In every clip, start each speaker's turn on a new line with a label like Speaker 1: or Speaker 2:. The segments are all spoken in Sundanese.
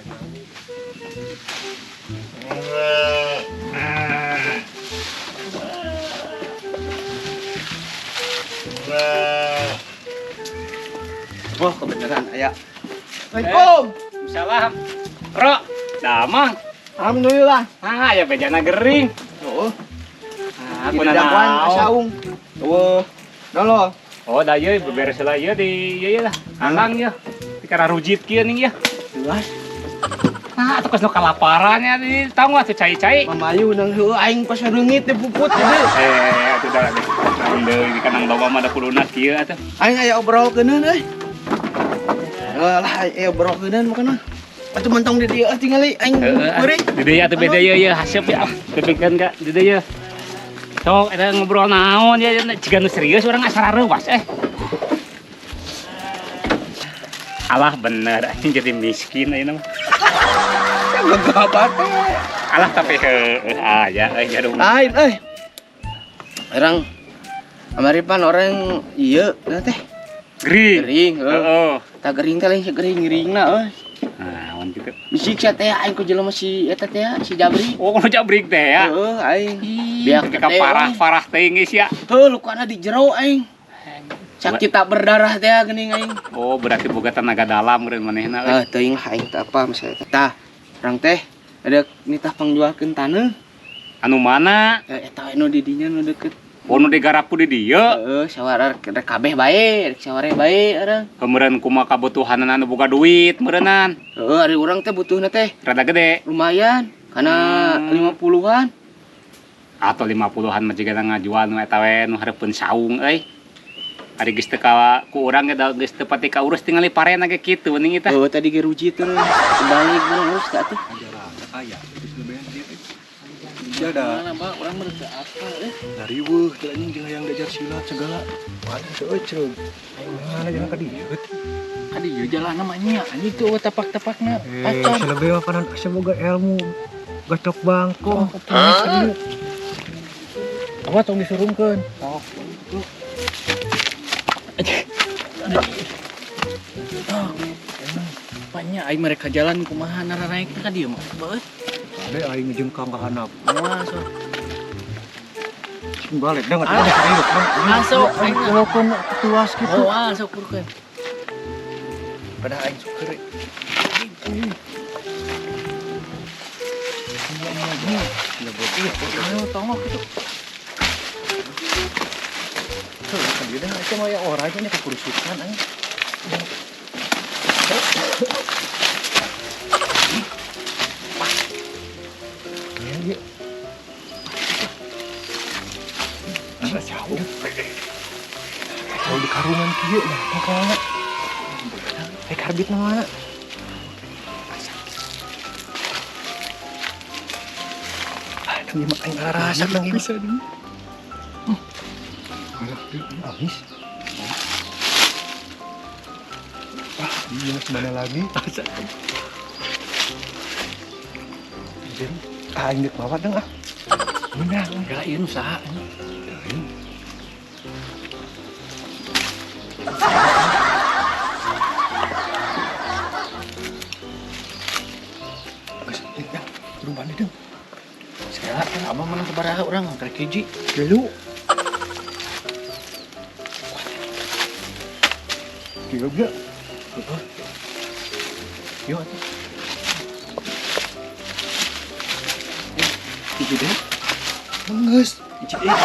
Speaker 1: Wah, kebenaran aya. Assalamualaikum.
Speaker 2: Salam. Bro, damang.
Speaker 1: Alhamdulillah.
Speaker 2: Ah, ya bejana gering.
Speaker 1: Oh,
Speaker 2: Ah,
Speaker 1: aku dakwaan saung. Eueuh. Dolo.
Speaker 2: Oh, da ieu beberes heula ieu di ieu lah. Kandang ya. Di kararujit kieu ning ya.
Speaker 1: Jelas.
Speaker 2: Ah, atuh geus nu kalaparan ya di tahu atuh cai-cai.
Speaker 1: Mamayu nang heueuh aing pas reungit teh puput ieu.
Speaker 2: Eh, atuh da naon deui di kandang domba mah da kuduna kieu atuh.
Speaker 1: Aing aya obrolkeuneun euy. Lah, aya obrolkeuneun makana. Atuh mentong di dieu tingali aing beuring.
Speaker 2: Di dieu atuh beda ieu ieu haseup ya. Tepikeun ka di dieu. Sok eta ngobrol naon ya jiga nu serius urang asa rareuwas eh. Alah bener anjing jadi miskin ayeuna mah.
Speaker 1: Gagah teh.
Speaker 2: Alah tapi heueuh aya euy jarum.
Speaker 1: Lain euy. Orang kamari pan orang ieu nah teh.
Speaker 2: Gering.
Speaker 1: Gering, heuh.
Speaker 2: Heeh.
Speaker 1: Tah gering teh lain gering-geringna euy.
Speaker 2: Nah, kitu.
Speaker 1: Disiksa teh aing ku jelema si eta teh si Jabri.
Speaker 2: Oh, kudu jabrik teh ya.
Speaker 1: Heeh, aing. Biak
Speaker 2: Ketika parah-parah teh geus ya.
Speaker 1: Heuh, lukana di jero aing. Sakit tak berdarah teh geuning aing.
Speaker 2: Oh, berarti boga tenaga dalam meureun manehna euy.
Speaker 1: Ah, teuing lah aing teh apa misalnya. Tah, urang teh ada nitah pangjualkeun taneuh.
Speaker 2: Anu mana?
Speaker 1: Eta we nu di dinya nu deket.
Speaker 2: Oh, nu digarap ku di dieu.
Speaker 1: Heeh, sawara rek kabeh bae, rek saware bae urang.
Speaker 2: Kemeureun kumaha kabutuhanan anu boga duit meureunnan.
Speaker 1: Heeh, ari urang teh butuhna teh
Speaker 2: Rada gede.
Speaker 1: Lumayan karena 50-an.
Speaker 2: Atau 50-an mah jiga ngajual nu eta we nu hareupeun saung euy. Ari geus teu ka ku urang ge da geus teu pati kaurus tingali parena ge kitu mending eta.
Speaker 1: Oh, tadi ge ruji terus balik urang urus teh atuh.
Speaker 3: Aya, geus lebehan dieu teh. Dia ada
Speaker 1: Mana Pak, urang mah teu apa euy.
Speaker 3: Dariweuh teh anjing jeung hayang diajar silat segala. Aing teh euceug. Aing mana jalan ka dieu teh.
Speaker 4: Ka dieu jalanna mah nya anjing tuh tapak-tapakna.
Speaker 3: Eh, selebih mah panan asa boga ilmu gacok bangkong.
Speaker 4: Hah? Awas tong disurungkeun. Panya aing mereka jalan kumaha naranaik ka dieu mah. Bae.
Speaker 3: Ade aing ngejengkang ka handap.
Speaker 4: Moal sok.
Speaker 3: Sing balik dah nggak serius dong.
Speaker 4: Masuk aing
Speaker 3: Walaupun tuas gitu.
Speaker 4: Oh, ah, sok kurkeun.
Speaker 3: Pada aing syukur.
Speaker 4: Ayo tongok gitu.
Speaker 3: Tuh, kan dia dah itu mah ya orangnya nya kekurusukan aing. Iya, iya. Ada jauh. Jauh di karungan kieu nah, pokoknya. Eh, karbit mana? Aduh, gimana aing rasa nang ieu. Bisa deh. Amis. Ah, iya mana lagi? Ah, aing deuk mawa deng ah. Beunang.
Speaker 4: Gila ieu nu saha?
Speaker 3: Geus, ya, kudu mandi deung.
Speaker 4: Segala abang menang sabaraha urang karek hiji.
Speaker 3: Tilu. Tilu ge.
Speaker 4: Yo atuh. Hiji deui.
Speaker 3: Geus.
Speaker 4: Hiji deui.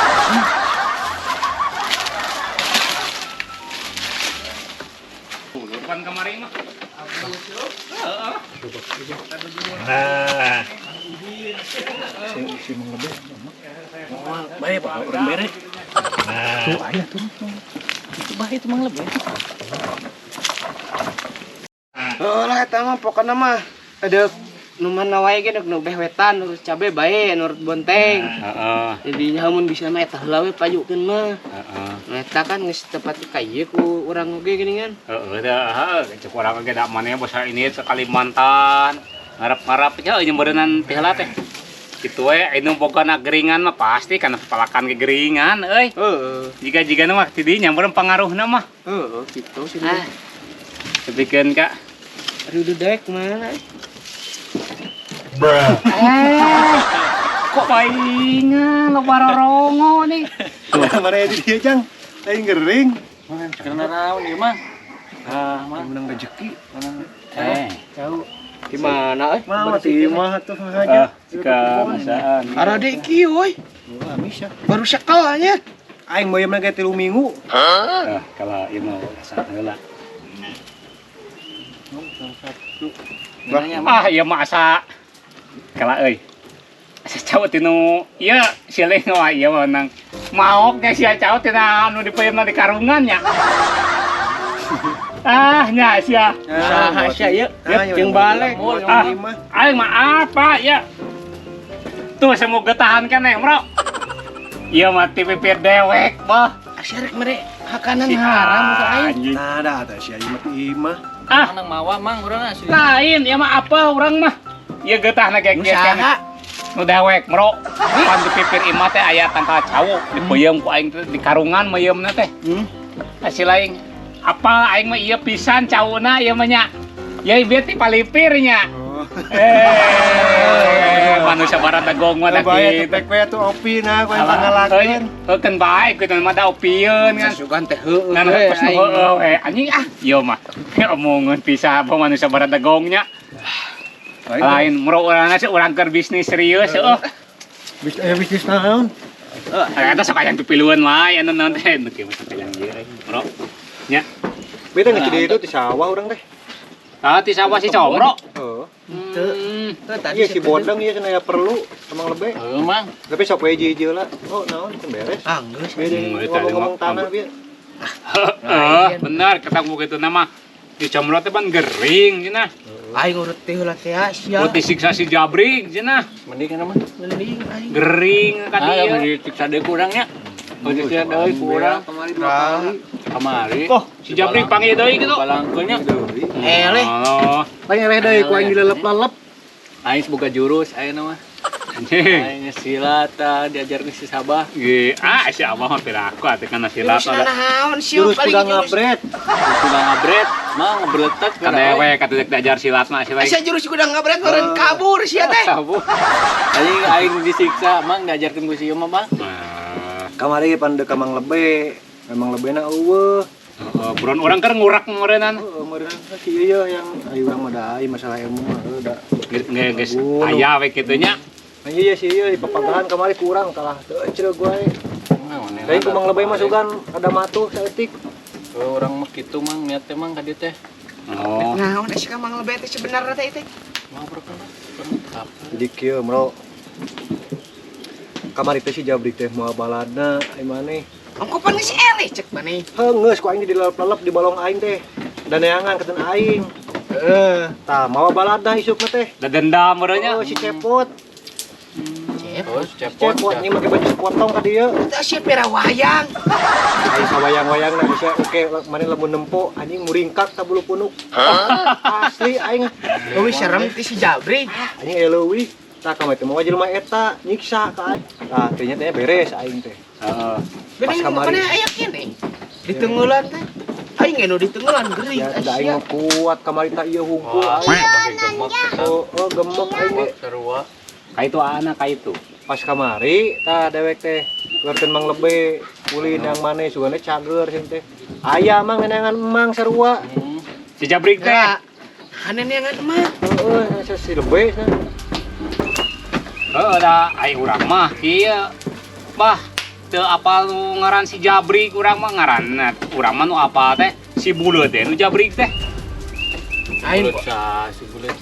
Speaker 2: Ulur pan kamari mah.
Speaker 3: Nah. Si si Mang Lebe.
Speaker 4: Moal bae Pak urang bere.
Speaker 3: Tuh aya tuh.
Speaker 4: Itu bae itu Mang Lebe.
Speaker 1: Heeh lah eta mah pokona mah ada nu mana wae ge nu beh wetan nurut cabe bae nurut bonteng.
Speaker 2: Heeh.
Speaker 1: Jadi mun bisa mah eta heula we pajukeun mah.
Speaker 2: Heeh.
Speaker 1: Nu eta kan geus tepat ka ieu ku urang oge geuningan.
Speaker 2: Heeh da, heeh cek urang ge da maneh basa ini ke Kalimantan. Ngarep-ngarep nya euy nyembeureunan teh heula teh. Kitu we anu boga na geringan mah pasti kana pepalakan ge geringan euy.
Speaker 1: Heeh.
Speaker 2: Jiga-jigana mah ti dinya meureun pangaruhna mah.
Speaker 1: Heeh, kitu sih.
Speaker 2: Ah. Tepikeun ka
Speaker 1: Aduh dek mana?
Speaker 2: Eh, kok paingan lo barorongo nih.
Speaker 3: Mana di dia, Jang? Lain gering.
Speaker 4: Karena naon ieu mah? Ah, mah
Speaker 3: Menang rezeki.
Speaker 2: Eh,
Speaker 4: jauh.
Speaker 1: Gimana euy?
Speaker 3: Mah mati mah tuh aja.
Speaker 2: jika masaan.
Speaker 1: Arade kieu euy.
Speaker 3: Wah, bisa.
Speaker 1: Baru sekalanya.
Speaker 3: Aing bayam lagi 3 minggu.
Speaker 2: Ah, kalau ieu mau asa heula. Ah, ieu mah asa kala euy. Asa cawat tinu ieu silih wah ieu mah nang maok ge sia cawat tina anu dipeuyeumna di karungan nya. Ah, nya sia.
Speaker 1: Saha sia ieu? Jeung balik.
Speaker 2: Ah, aing mah apa ya? Tuh semoga tahan kan bro. Ieu mah ti pipir dewek, bah.
Speaker 1: Sia rek mere hakanan haram ka aing.
Speaker 2: Anjing.
Speaker 3: Nah, dah ada sia ieu mah ti imah.
Speaker 2: Ah,
Speaker 4: Nang mawa mang urang asli.
Speaker 2: lain ieu mah apa urang mah. Ieu getahna ge
Speaker 1: Nu
Speaker 2: kieu kan.
Speaker 1: saha?
Speaker 2: Nu dewek, bro. Pan di pipir imah teh aya tangkal cau, dipeuyeum ku aing teh di karungan meuyeumna teh. Hasil aing apa aing mah ieu pisan cauna ieu mah nya. Ya ieu ti palipir nya.
Speaker 3: Oh.
Speaker 2: Eh, manusia barat dagong mah da
Speaker 3: Bae
Speaker 2: kitu.
Speaker 3: teh we tuh opi nah ku yang pangalakeun.
Speaker 2: Heuh, keun bae kitu mah da opieun kan.
Speaker 1: Sugan teh heueuh.
Speaker 2: Ngan pas nu heueuh we anjing ah ieu mah. Omongan pisah apa manusia barat dagongnya. Lain muro urang sih urang keur bisnis serius heueuh.
Speaker 3: Bisnis naon?
Speaker 2: Eta sok aya pipiluan wae anu naon teh nu kieu mah sok aya ieu bro. Nya.
Speaker 3: Beta ngecede itu di sawah urang teh.
Speaker 2: Ah, ti sawah si Comro.
Speaker 3: Heeh.
Speaker 1: Tadi
Speaker 3: Iya si bodeng ieu cenah ya perlu emang lebih.
Speaker 4: Heuh mang.
Speaker 3: Tapi sok we hiji-hiji lah. Oh, naon teu beres.
Speaker 1: Ah, geus.
Speaker 3: Beda
Speaker 2: Eta
Speaker 3: ngomong-ngomong tanah bieu.
Speaker 2: Heeh, bener kata gua gitu nama. Di Comro teh pan gering cenah.
Speaker 1: Aing urut teh heula teh sia.
Speaker 2: Putih siksa si Jabrik cenah.
Speaker 4: Mending kana mah.
Speaker 1: Mending aing.
Speaker 2: Gering ka
Speaker 4: Ah,
Speaker 2: dieu.
Speaker 4: disiksa deui kurang nya. Oh, disiksa deui kurang
Speaker 3: Kamari dua kali.
Speaker 4: kamari.
Speaker 3: Oh,
Speaker 2: Si Jabrik panggil deui gitu.
Speaker 4: Balangkeun nya.
Speaker 1: Eleh.
Speaker 2: Oh,
Speaker 3: Lain eleh deui ku aing dilelep-lelep.
Speaker 4: Aing boga jurus ayeuna mah.
Speaker 2: anjing.
Speaker 4: Aing silat tah diajarkeun si Sabah.
Speaker 2: Ge, ah si abah mah piraku atuh kana silat
Speaker 1: Jurus naon sia
Speaker 3: Jurus
Speaker 1: paling
Speaker 3: kuda
Speaker 1: jurus.
Speaker 3: ngabret.
Speaker 4: Kuda ngabret, mah ngebeletek
Speaker 2: Ka dewek kata dek diajar silat mah silat.
Speaker 1: Sia jurus kuda ngabret meureun kabur sia teh.
Speaker 4: Aing aing disiksa, mang diajarkeun ku si ieu mah, Bang.
Speaker 3: Kamari pan deuk ka Mang Lebe. Memang lebena eueuh.
Speaker 2: Heeh, buron urang keur ngurak meureunnan.
Speaker 3: Heeh, meureun si ieu yang ayo urang mah da ai masalah ilmu mah heuh da.
Speaker 2: Geus geus aya we kitu nya.
Speaker 3: Nah, iya sih iya di papagahan kamari kurang kalah teu ceureuh gue. Lain ku Mang Lebe mah sugan ada matuh saeutik.
Speaker 4: Oh, urang mah kitu mang niat teh mang ka dieu teh.
Speaker 2: Oh.
Speaker 1: Naon sia ka Mang Lebe teh sebenarna teh teh.
Speaker 4: Mau berapa?
Speaker 3: Jadi kieu bro. Kamari teh si Jabrik teh moal baladna ai maneh.
Speaker 1: Ongko pan geus eleh cek maneh.
Speaker 3: Heuh geus ku aing dilelep-lelep di balong aing teh. Dan neangan keun aing.
Speaker 1: Heeh.
Speaker 3: Tah mawa baladna isukna teh.
Speaker 2: Da dendam meureun nya.
Speaker 3: Oh si Cepot.
Speaker 1: Cepot.
Speaker 4: Oh, cepot.
Speaker 3: Cepot nya make baju sepotong ka dieu.
Speaker 1: Teu sia pera wayang.
Speaker 3: Aing sawayang-wayangna bisa oke maneh lamun nempo anjing muringkak ka bulu punuk. Asli aing.
Speaker 1: Leuwih serem ti si Jabrik.
Speaker 3: Anjing aya leuwih. Tah kamari teh mawa jelema eta nyiksa ka aing. Tah teh nya teh beres aing teh.
Speaker 2: Heeh.
Speaker 3: Pas
Speaker 1: Bening
Speaker 3: kamari.
Speaker 1: mana aya kene. Ditengeulan teh. Aing ge nu ditengeulan gering
Speaker 3: Ya da aing mah kuat kamari tah ieu hungkul
Speaker 4: Wah,
Speaker 3: aing.
Speaker 4: gemek.
Speaker 3: Oh, oh gemek aing ge.
Speaker 4: Sarua.
Speaker 2: Ka itu anak ka itu.
Speaker 3: Pas kamari tah dewek teh keluarkeun Mang Lebe ulin yang maneh sugane cager sing teh. Aya mang neneangan emang sarua.
Speaker 2: Si Jabrik teh.
Speaker 1: Haneneangan emang.
Speaker 3: Heeh, si Lebe cenah.
Speaker 2: Heeh da ai urang mah kieu. Bah, teu apal nu ngaran si Jabrik urang mah ngaranna. Urang mah nu apal teh si Buleut teh nu Jabrik teh.
Speaker 1: Aing
Speaker 4: si Buleut.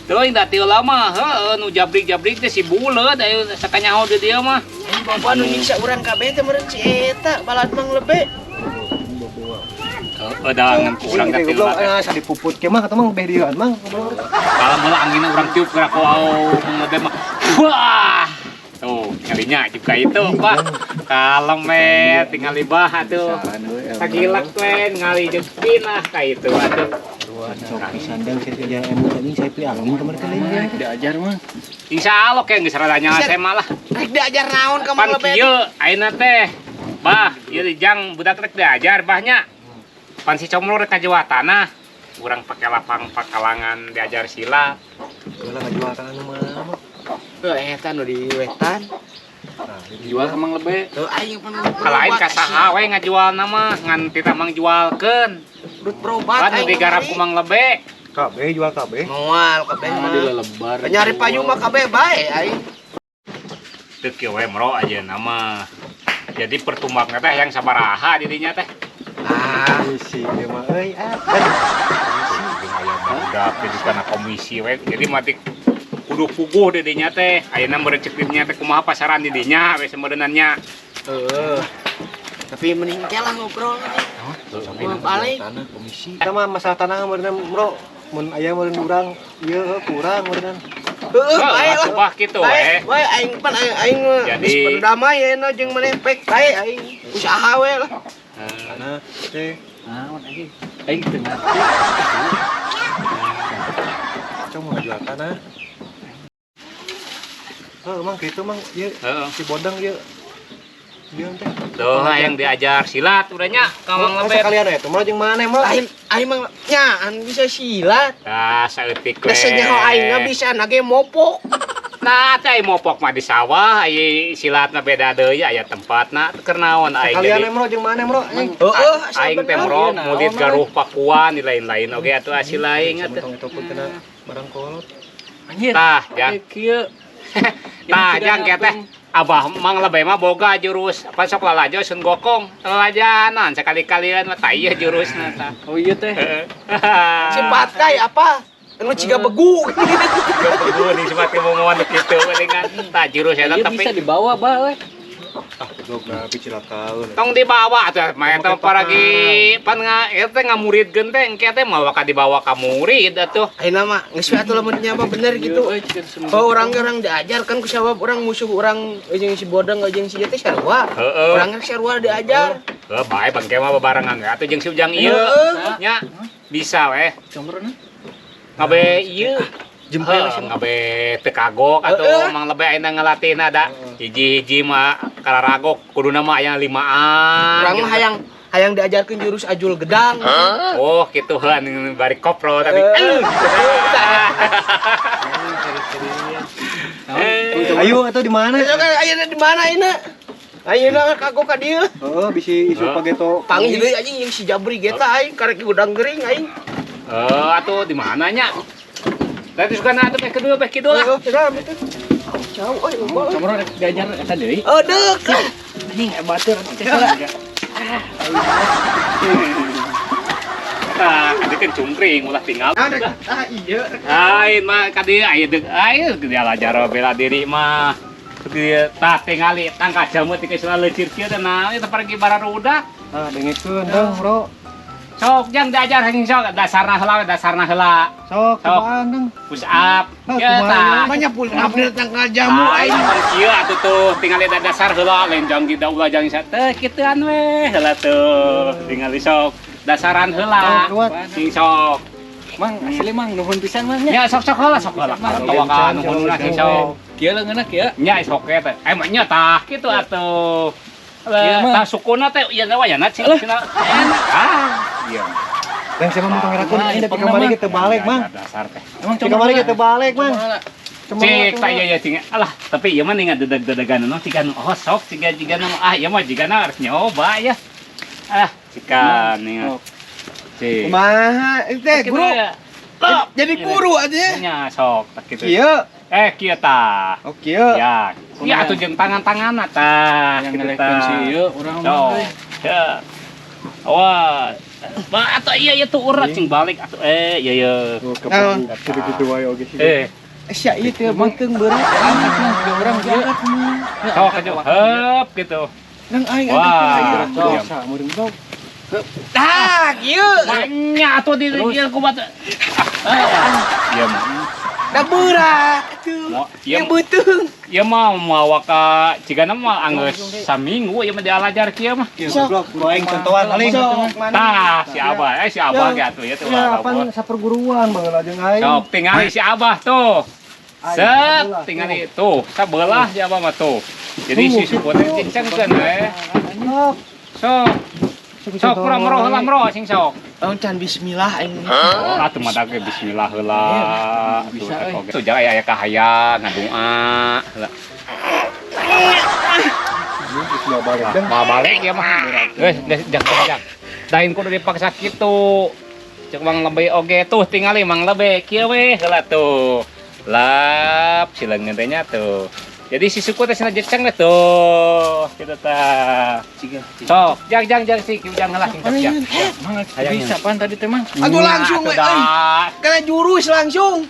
Speaker 2: Teuing da teu lama heueuh nu Jabrik-jabrik teh si Buleut ayo sakanyaho di dieu mah.
Speaker 1: Aing bapak nu nyiksa urang kabeh teh meureun si eta balad Mang Lebe.
Speaker 2: Heeh da ngan ku urang da teu
Speaker 3: Goblok,
Speaker 2: lama.
Speaker 3: ah sadipuput ke mah kata mang beh dieuan mang.
Speaker 2: Kalau mula anginna urang tiup gerak wow Mang Lebe mah. Wah. Tuh, ngalinya juga itu, Pak. Kalem we, tinggal libah atuh. Sagilak we ngali jepin lah ka itu atuh.
Speaker 3: Sok pisan dang saya kerja ilmu tadi saya pi angin kamari teh lain.
Speaker 4: Diajar mah.
Speaker 2: Insya Allah kayak geus rada nyawa saya malah.
Speaker 1: Rek diajar naon ka Mang
Speaker 2: Pan
Speaker 1: Lebe.
Speaker 2: kieu ayeuna teh. Bah, ieu jang budak rek diajar bahnya. Pan si Comro rek ngajual tanah. Urang pake lapang pakalangan diajar silat.
Speaker 3: Geula ngajual tanah nu mana mah.
Speaker 1: Heuh, eta nu di wetan.
Speaker 3: Nah,
Speaker 4: Dijual ka Mang Lebe.
Speaker 1: Heuh, aing pan
Speaker 2: Lain ka saha we ngajualna mah ngan tita mang jualkeun.
Speaker 1: Rut berobat
Speaker 2: Kan
Speaker 1: aing
Speaker 2: digarap ku Mang Lebe.
Speaker 3: kabeh jual kabeh.
Speaker 1: Moal kabeh
Speaker 4: Mah
Speaker 1: mah.
Speaker 4: di lelebar.
Speaker 1: Nyari payung mah kabeh bae aing.
Speaker 2: Teu kieu we mro ayeuna mah. Jadi pertumbangna teh yang sabaraha jadinya teh.
Speaker 1: Ah,
Speaker 3: Isi ieu mah euy ah.
Speaker 2: Jeung aya barudak jadi kana komisi we. Jadi mati kudu puguh di dinya teh. Ayeuna meureun ceuk dinya teh kumaha pasaran di dinya we semeureunan nya.
Speaker 1: heuh. Tapi mending ke lah ngobrol nih. Mau balik.
Speaker 3: Tanah komisi. Eta mah masalah tanah meureun bro. Mun aya meureun urang ieu kurang meureun.
Speaker 1: Heuh, bae lah.
Speaker 2: Wah kitu
Speaker 1: Bae,
Speaker 2: we.
Speaker 1: bae aing pan aing aing
Speaker 2: Jadi-
Speaker 1: geus berdamai ayeuna jeung maneh pek bae aing usaha we lah.
Speaker 3: Tanah teh
Speaker 4: Naon anjing? Aing teu ngarti.
Speaker 3: cuma mau ngajual tanah. Heuh, emang kitu mang ieu
Speaker 2: Heeh.
Speaker 3: si bodang ieu. Ieu teh.
Speaker 2: Tuh yang diajar silat udah nya ka Mang
Speaker 3: Oh,
Speaker 2: Lebe.
Speaker 3: sekalian we tuh mah jeung maneh mah.
Speaker 1: Lain aing mah nya an bisa silat.
Speaker 2: Tah saeutik we.
Speaker 1: Da senyaho aing mah bisa nage mopok.
Speaker 2: Nah, teh mopok mah di sawah, aya silatna beda deui aya tempatna keur naon aing
Speaker 3: Sekalian
Speaker 2: jadi.
Speaker 3: we mro jeung maneh mro. Anjing.
Speaker 1: Heeh,
Speaker 2: Aing teh mro murid garuh pakuan di lain-lain oge atuh asil aing atuh.
Speaker 3: Tong itu pun kena barang kolot.
Speaker 4: Anjir.
Speaker 2: Tah, jang.
Speaker 4: Kieu.
Speaker 2: Tah, jang kieu teh. Abah Mang Lebe mah boga jurus apa sok lalajo Sun Gokong. Lalajanan sekali-kalian mah tah ieu jurusna tah.
Speaker 4: Oh iya teh.
Speaker 1: Si patai apa? Anu ciga begu.
Speaker 2: Ciga begu nih sifat kemongoan kitu dengan tah jurus eta
Speaker 4: Ieu
Speaker 2: tapi
Speaker 4: bisa dibawa bah we.
Speaker 3: Ah, goblok nah picilakaeun.
Speaker 2: Tong dibawa atuh mah eta paragi pan nga eta teh ngamuridkeun teh engke teh moal bakal dibawa ka murid atuh.
Speaker 1: Ayeuna mah geus we atuh lamun nya mah bener gitu.
Speaker 4: Ieu euy ciga semua.
Speaker 1: Oh, orang orang diajar kan ku sabab orang musuh orang jeung si bodeng jeung si ieu teh sarua.
Speaker 2: Heeh.
Speaker 1: Orang ge sarua diajar.
Speaker 2: Heuh bae bangke mah bebarengan we atuh jeung si Ujang ieu.
Speaker 1: Heeh.
Speaker 2: Nya bisa we.
Speaker 4: Combrona.
Speaker 2: Ngabe ieu
Speaker 1: Jempol
Speaker 2: heuh, ngabe teu kagok atuh
Speaker 1: Heeh.
Speaker 2: Mang Lebe ayeuna ngalatihna da hiji-hiji mah kararagok kuduna mah aya limaan.
Speaker 1: Urang mah
Speaker 2: gitu.
Speaker 1: hayang hayang diajarkeun jurus ajul gedang.
Speaker 2: Oh, kitu heuh bari kopro tadi.
Speaker 1: Heeh.
Speaker 3: Ayo atuh di mana?
Speaker 1: Ayo kan ayeuna di mana ayeuna? Ayeuna kagok ka dieu.
Speaker 3: Heeh, bisi isu
Speaker 2: Heeh.
Speaker 3: pageto.
Speaker 1: Panggil deui anjing jeung si Jabri geta aing karek gudang gering aing.
Speaker 2: Eh, atuh di mana nya? Tadi suka na atuh peh kedua peh kidul lah.
Speaker 1: Heeh, sudah itu. Jauh euy, loba euy.
Speaker 4: Combrona rek diajar eta deui.
Speaker 1: Oh, deuk.
Speaker 4: Anjing batur atuh teh.
Speaker 2: Tah, kadi kan cungkring ulah tinggal.
Speaker 1: Ah, rek. Ah, iya.
Speaker 2: Lain mah kadi aya deuk aya diajar bela diri mah. Di tah tingali tangka jamu ti geus leucir kieu teh naon eta paragi bararudak.
Speaker 3: Ah, dengekeun dong, Bro.
Speaker 2: Sok jang diajar heuing sok dasarna heula we dasarna heula.
Speaker 3: Sok
Speaker 2: Sok.
Speaker 3: kumaha dong.
Speaker 2: Push up.
Speaker 3: Hah,
Speaker 2: Kieu
Speaker 3: kumaha
Speaker 2: tah.
Speaker 1: Banyak pun update tangkal jamu
Speaker 2: Aing
Speaker 1: aing.
Speaker 2: pan kieu atuh tuh tingali da dasar heula lain jang kita ulah jang teh kituan we heula tuh tingali sok dasaran heula.
Speaker 3: Sok, kuat.
Speaker 2: Sing sok.
Speaker 4: Mang asli mang nuhun pisan mang nya.
Speaker 2: Nya sok sok heula sok heula. Tawa ka nuhun lah sing sok.
Speaker 4: Kieu leungeunna kieu.
Speaker 2: Nya sok we teh. Eh mah nya tah kitu atuh.
Speaker 4: Iya, mah.
Speaker 2: Tah sukuna teh ieu teh wayana cing cenah. Ah, iya.
Speaker 3: Yang siapa mau tongerakeun
Speaker 4: Ah,
Speaker 3: ini tapi
Speaker 4: iya,
Speaker 3: kamari
Speaker 4: Mang.
Speaker 3: kita balik, Mang.
Speaker 2: Dasar teh.
Speaker 4: Emang
Speaker 3: Di kamari kita balik, Mang.
Speaker 2: Cik, tak iya iya cing. Alah, tapi ieu mah ningan dedeg-dedegan no ciga nu oh sok ciga jiga nu ah ieu mah jiga harus nyoba ya. Ah, ciga nih. Cik.
Speaker 1: Kumaha teh guru? Jadi guru aja.
Speaker 2: Nya sok tak kitu.
Speaker 1: Kieu.
Speaker 2: Eh kieu tah.
Speaker 1: Oh, kieu.
Speaker 2: Ya. Ya atuh jeung tangan-tanganna tah.
Speaker 4: Yang
Speaker 2: Kitu
Speaker 4: ngelehkeun
Speaker 2: tah.
Speaker 4: si ieu urang mah.
Speaker 2: Sok.
Speaker 4: euy.
Speaker 2: Ya. Wah. Ba atuh iya iya tuh urat cing balik atuh eh iya iya.
Speaker 3: Oh, kepagu gitu-gitu wae oge sih.
Speaker 2: Eh,
Speaker 1: Sia ieu teh beuteung berat.
Speaker 4: Angkat mang juga urang kieu.
Speaker 2: sok aja heup gitu.
Speaker 1: Nang aing
Speaker 2: Wah.
Speaker 3: Biasa meureun sok.
Speaker 1: Tah, kieu.
Speaker 2: Nya atuh di ieu kumat. Iya mah.
Speaker 1: Da berat atuh.
Speaker 2: Mo, ieu
Speaker 1: Yang beuteung.
Speaker 2: ieu mah mawa ka cigana mah anggeus saminggu ieu mah dialajar kieu mah.
Speaker 3: Goblok, ku aing contohan paling.
Speaker 1: Sok mana?
Speaker 2: Tah, si Abah, eh si Abah ge atuh ya tuh.
Speaker 3: Ya, pan saperguruan baheula jeung aing.
Speaker 2: Sok tingali si Abah tuh.
Speaker 3: Aing
Speaker 2: Set,
Speaker 3: sabelah,
Speaker 2: tingali tuh, sabelah si Abah mah tuh. Jadi si
Speaker 3: Tuh,
Speaker 2: suku teh cincengkeun we.
Speaker 3: Sok.
Speaker 2: Sok. Sok bro, bro heula bro sing sok.
Speaker 1: Oh, can bismillah aing.
Speaker 2: Oh, atuh mah ge bismillah heula.
Speaker 4: Bisa,
Speaker 2: Atuh,
Speaker 4: euy.
Speaker 2: Tuh jangan aya kahayang ngadoa heula.
Speaker 3: Geus mau balik deh.
Speaker 2: Mau balik ya mah. Geus, geus jangan jangan. Lain kudu dipaksa kitu. Cek Mang Lebe oge tuh tingali Mang Lebe kieu we heula tuh. Lap sileungeun teh nya tuh. Jadi si suku teh cenah jeceng deh tuh. Kitu tah.
Speaker 1: Ciga.
Speaker 2: Sok, jang jang jang sih, jang heula sing sok jang.
Speaker 4: Mang
Speaker 2: Hayangnya.
Speaker 4: bisa pan tadi teh mang.
Speaker 1: Atuh langsung we
Speaker 2: Atuh
Speaker 1: euy.
Speaker 2: dah.
Speaker 1: Kana jurus langsung.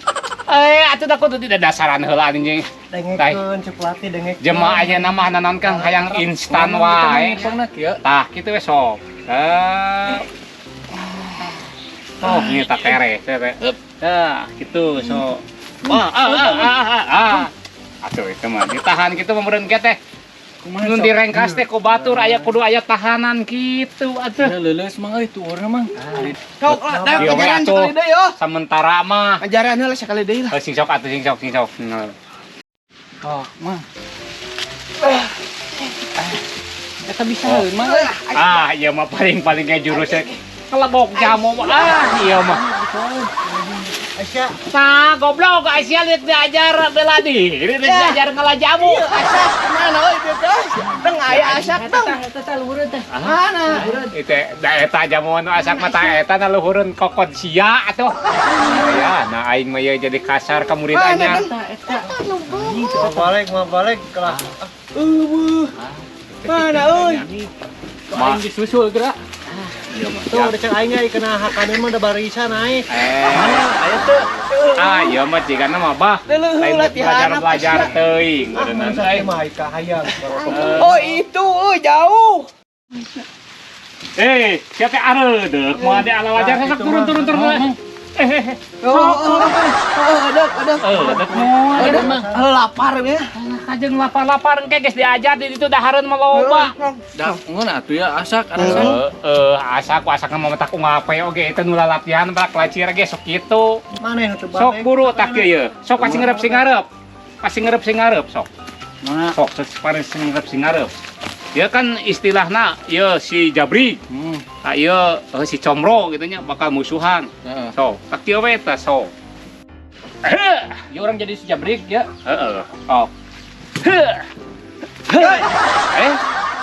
Speaker 2: Eh, atuh dah kudu tidak dasaran heula anjing.
Speaker 3: Dengekeun cek pelatih dengekeun.
Speaker 2: Jemaah aya nama nanon kan hayang instan wae.
Speaker 4: Pangna kieu.
Speaker 2: Tah, kitu we sok. Eh. Oh, ini tak tere, tere. Tah, gitu sok. Wah, ah, ah, ah, ah, ah. Atuh itu mah ditahan gitu mah meureun ge teh.
Speaker 4: Kumaha
Speaker 2: Nun
Speaker 4: sok?
Speaker 2: direngkas teh ku batur aya kudu aya tahanan gitu atuh.
Speaker 4: Ya leuleus mang euy tuurna mang.
Speaker 1: Sok lah, dah
Speaker 2: Iya, we,
Speaker 1: ajaran
Speaker 2: atuh.
Speaker 1: sekali deui oh.
Speaker 2: Sementara mah.
Speaker 1: Ajaran heula sekali deui lah.
Speaker 2: Eh, sing sok atuh sing sok sing sok.
Speaker 4: Oh, mang. Eta bisa euy mang. euy.
Speaker 2: Ah, iya mah paling-paling kayak jurusnya kelebok jamu mah. Ah, iya mah.
Speaker 3: Aisyah,
Speaker 2: Nah, goblok Aisyah lihat diajar bela diri, lihat diajar ngalah jamu.
Speaker 1: Iya, asak mana euy bieu teh? Teng aya asak teng.
Speaker 4: Eta teh luhureun teh.
Speaker 1: Mana?
Speaker 2: Itu da eta jamu nu asak mah tah eta na luhureun kokod sia atuh. Ya, nah aing mah ieu jadi kasar ka murid
Speaker 1: Mana,
Speaker 2: anyar.
Speaker 1: Deng?
Speaker 4: Eta eta.
Speaker 3: mau balik kelas.
Speaker 1: Eueuh. Mana euy?
Speaker 2: Ma,
Speaker 4: Aing disusul gerak.
Speaker 2: iya mah.
Speaker 3: Tuh udah cek aing ge kena hakaneun mah da barisan aing.
Speaker 2: Eh,
Speaker 1: Aya teu.
Speaker 2: ah ieu mah jigana mah bah.
Speaker 1: Leuleun
Speaker 2: Lain
Speaker 1: latihan
Speaker 2: belajar-belajar teuing
Speaker 3: Ah,
Speaker 2: meureunnan
Speaker 3: masa
Speaker 2: euy.
Speaker 3: mah aing kahayang.
Speaker 1: Oh, itu euy jauh.
Speaker 2: Eh, siapa areudeuh moal di ala wajar sok turun turun turun. Eh, eh, eh.
Speaker 1: Oh, oh, oh, oh, ada, ada.
Speaker 2: Areudeuh moal.
Speaker 1: Ada, eh, lapar ya.
Speaker 2: Kajeng lapar-lapar engke geus diajar di ditu dahareun mah loba.
Speaker 4: Da ngon atuh ya asak arasan.
Speaker 2: Heeh, asa ku asakna mah matak ngape oge eta nu latihan bak lacir ge sok kitu.
Speaker 3: Mana yang teu
Speaker 2: Sok
Speaker 3: balik?
Speaker 2: buru tak kieu ye. Sok pasti ngarep sing ngarep. Pasti ngarep sing ngarep sok.
Speaker 4: Mana?
Speaker 2: Sok sok paling sing ngarep sing ngarep. Ya kan istilahna ieu si Jabri, ah ieu si Comro gitu nya bakal musuhan.
Speaker 4: Heeh.
Speaker 2: Sok, tak kieu we tah sok. Heh,
Speaker 4: Ya orang jadi si Jabrik ya.
Speaker 2: heeh. Sok. Heh. Heh. Eh,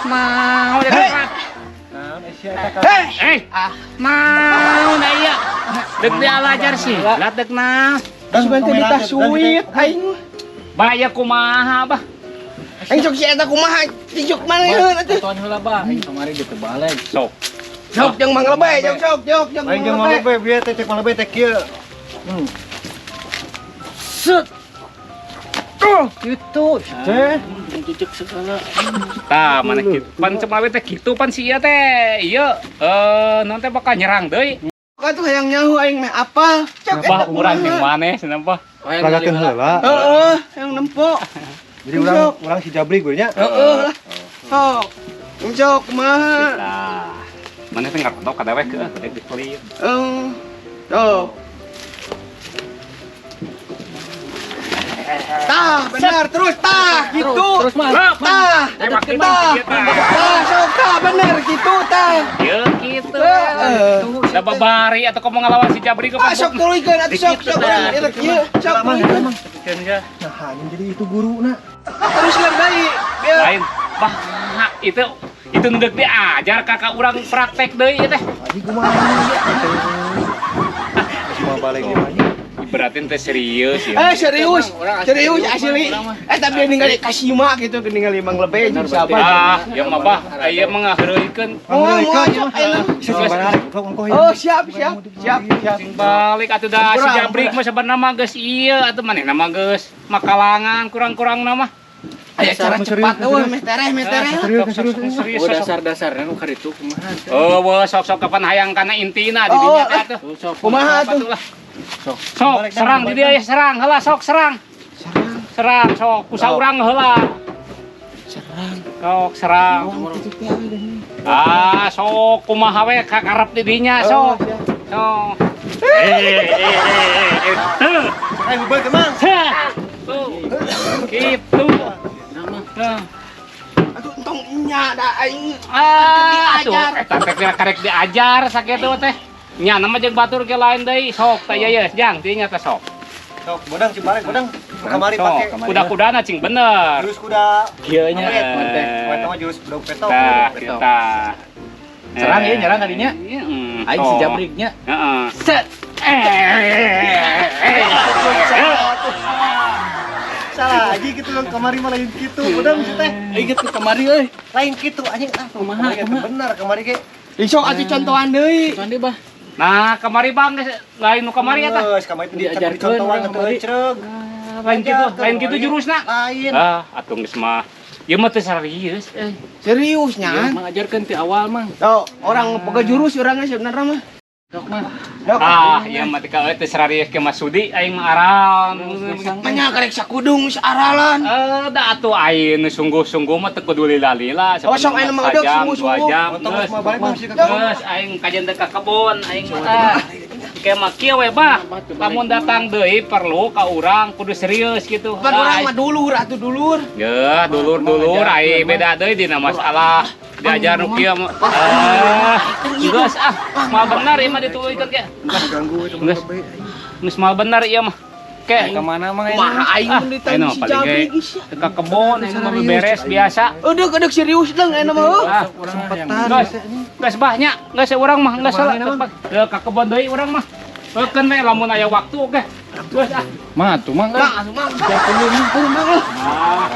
Speaker 2: mau jadi apa?
Speaker 3: Naon Aisyah eta ka.
Speaker 1: Hei,
Speaker 2: Eh, mau nah iya. Dek dialajar sih. Lah dek nah.
Speaker 1: Sugan teh ditah suit aing.
Speaker 2: Baya kumaha bah.
Speaker 1: Aing sok si eta kumaha tijuk mana yeun atuh.
Speaker 4: Atuan heula bah, aing kamari gitu balik.
Speaker 2: Sok.
Speaker 1: Sok jeung Mang Lebay, jeung sok, sok jeung
Speaker 3: Aing jeung
Speaker 1: Mang Lebay.
Speaker 3: malebe bieu teh cek malebe teh kieu. Hmm.
Speaker 4: Set. Oh, gitu.
Speaker 3: Teh.
Speaker 4: Jejek segala.
Speaker 2: Tah mana kitu. Pan cemawe teh kitu pan si ieu teh. Ieu non teh bakal nyerang deui.
Speaker 1: Kau tuh hayang nyaho aing meh apa? Cok
Speaker 2: Bah
Speaker 1: eta
Speaker 2: urang
Speaker 1: kumaha.
Speaker 2: jeung maneh cenah bah.
Speaker 3: Lagakeun heula.
Speaker 1: Heeh, yang nempo.
Speaker 3: Jadi urang urang si Jabri gue nya.
Speaker 1: Heeh lah. Sok. Sok kumaha?
Speaker 2: Tah. Maneh teh ngarontok ka dewek heuh dek dikelit.
Speaker 1: Eh. Tuh. Tah, benar terus tah gitu.
Speaker 4: Terus mah.
Speaker 1: Tah.
Speaker 2: Tembak
Speaker 1: Tah. Tah, sok tah bener gitu tah.
Speaker 2: Ieu kitu.
Speaker 1: Heeh.
Speaker 2: Da babari atuh komo ngalawan si Jabri ke
Speaker 1: Ah, sok tuluykeun atuh sok sok urang ieu kieu. Sok tuluykeun.
Speaker 3: Nah, anjing jadi itu guru na.
Speaker 1: Terus lah deui. Biar
Speaker 2: Lain. Bah, itu nu deuk diajar kakak urang praktek deui ieu teh.
Speaker 3: Anjing kumaha ya. Geus mau balik ieu anjing.
Speaker 2: Berarti teh serius ya.
Speaker 1: Eh serius, serius asli. Eh tapi ningali Kasima gitu, ningali Mang Lebe jeung siapa.
Speaker 2: Ah, ya mah bah, ieu mah ngaheureuykeun.
Speaker 1: Oh, mau sok ayeuna.
Speaker 3: Bisa balik goblok ongkoh ya.
Speaker 1: Oh, siap, siap, siap, siap.
Speaker 2: Sing balik atuh da si
Speaker 1: Kurang,
Speaker 2: Jabrik mah sebenarnya mah geus ieu atuh manehna mah geus makalangan kurang-kurang mah.
Speaker 1: Aya cara cepat eueuh meh tereh meh tereh.
Speaker 3: Serius, serius,
Speaker 2: serius.
Speaker 4: Oh,
Speaker 2: Sok.
Speaker 4: dasar-dasarnya nu karitu kumaha.
Speaker 2: Oh, wah, sok-sok kapan hayang kana intina di dinya teh atuh.
Speaker 4: Tuh, sok.
Speaker 1: Kumaha atuh?
Speaker 2: Atuh lah. Sok, serang di dia ya serang, heula sok serang. Serang sok, ku saurang heula.
Speaker 1: Serang.
Speaker 2: Sok serang.
Speaker 1: Oh, gitu teh euy.
Speaker 2: Ah, sok kumaha we kakarep di dinya sok. Sok. Eh, eh, eh, eh, eh.
Speaker 3: Aing bebeut emang.
Speaker 2: Tuh. Gitu.
Speaker 4: Nama.
Speaker 2: Nah.
Speaker 1: Atuh entong Tong nya da aing.
Speaker 2: Ah, atuh
Speaker 1: Diajar.
Speaker 2: eta teh kira karek diajar sakitu teh. Nya nama jeung batur ge lain deui sok teh ieu ye, jang dinya teh sok.
Speaker 3: Sok, bodang cing balik, bodang. Kamari
Speaker 2: Sok,
Speaker 3: pake
Speaker 2: kuda-kudana cing bener.
Speaker 3: jurus kuda.
Speaker 4: Kieu nya
Speaker 2: Eh.
Speaker 4: teh.
Speaker 3: Eta mah jurus bedog petok.
Speaker 2: Tah,
Speaker 4: Betul.
Speaker 2: kita.
Speaker 4: Serang ya, nyerang kadinya.
Speaker 2: Iya,
Speaker 4: Aing si jabriknya.
Speaker 2: Heeh.
Speaker 4: Set.
Speaker 3: Salah aja gitu kamari mah lain gitu. Bodang sih teh.
Speaker 4: Aing ke kamari euy.
Speaker 3: Lain gitu anjing ah.
Speaker 4: Kumaha,
Speaker 3: Kamari ge
Speaker 4: kumaha?
Speaker 3: bener kamari ge.
Speaker 1: Ih, sok atuh contohan deui.
Speaker 4: Tuan deh, Bah.
Speaker 2: Nah, kamari bang geus lain nu kamari eta.
Speaker 3: Geus kamari teh
Speaker 4: Diajarkeun
Speaker 3: dicontohan
Speaker 4: urang
Speaker 3: atuh
Speaker 4: kamari.
Speaker 3: cereg.
Speaker 2: Lain kitu, lain kitu jurusna.
Speaker 3: Lain.
Speaker 2: Ah, atuh geus mah. Ieu mah teu serius euy.
Speaker 1: Serius nya.
Speaker 4: Mang ajarkeun ti awal, Mang.
Speaker 1: Tuh, orang boga jurus orangnya sebenarnya mah.
Speaker 4: Sok mah.
Speaker 1: Dok.
Speaker 2: Ah, ieu mah teh ka euy teu serius ke Mas Sudi aing mah aran.
Speaker 1: Manya karek sakudung saaralan.
Speaker 2: Eh, da atuh aing nu sungguh-sungguh mah teu kudu lila-lila.
Speaker 1: Oh, sok aing mah udah
Speaker 2: Sajam,
Speaker 1: sungguh-sungguh.
Speaker 2: dua jam,
Speaker 3: Otong
Speaker 2: geus.
Speaker 3: mah balik mah sih ka kebon.
Speaker 2: Geus aing kajian teh ka kebon aing mah tah. Kayak mah kieu we bah. Lamun datang deui perlu ka urang kudu serius gitu.
Speaker 1: Pan urang mah dulur atuh dulur.
Speaker 2: Ya, dulur-dulur ai beda deui dina masalah diajar nu kieu mah. Ah, geus ah, moal bener ieu mah dituluykeun ge.
Speaker 3: Ganggu itu
Speaker 2: Geus. Geus moal bener ieu mah. Ke
Speaker 4: Ka mana Mang aing?
Speaker 1: Kumaha aing
Speaker 2: ah,
Speaker 1: mun
Speaker 2: aing
Speaker 1: ditanya
Speaker 2: mah
Speaker 1: si
Speaker 2: paling ge
Speaker 1: jabrik geus ya.
Speaker 2: ka kebon aing mah beberes biasa.
Speaker 1: Eudeuh eudeuh serius deung ayeuna mah heuh.
Speaker 2: Ah,
Speaker 3: Kesempatan.
Speaker 2: geus. Geus bah nya, geus urang mah geus salah. Ke kebon deui urang mah. Heukeun we lamun aya waktu oke. Geus ah.
Speaker 4: Mah atuh Mang.
Speaker 1: Mang asuh mang. Turun mang lah.
Speaker 2: Ah.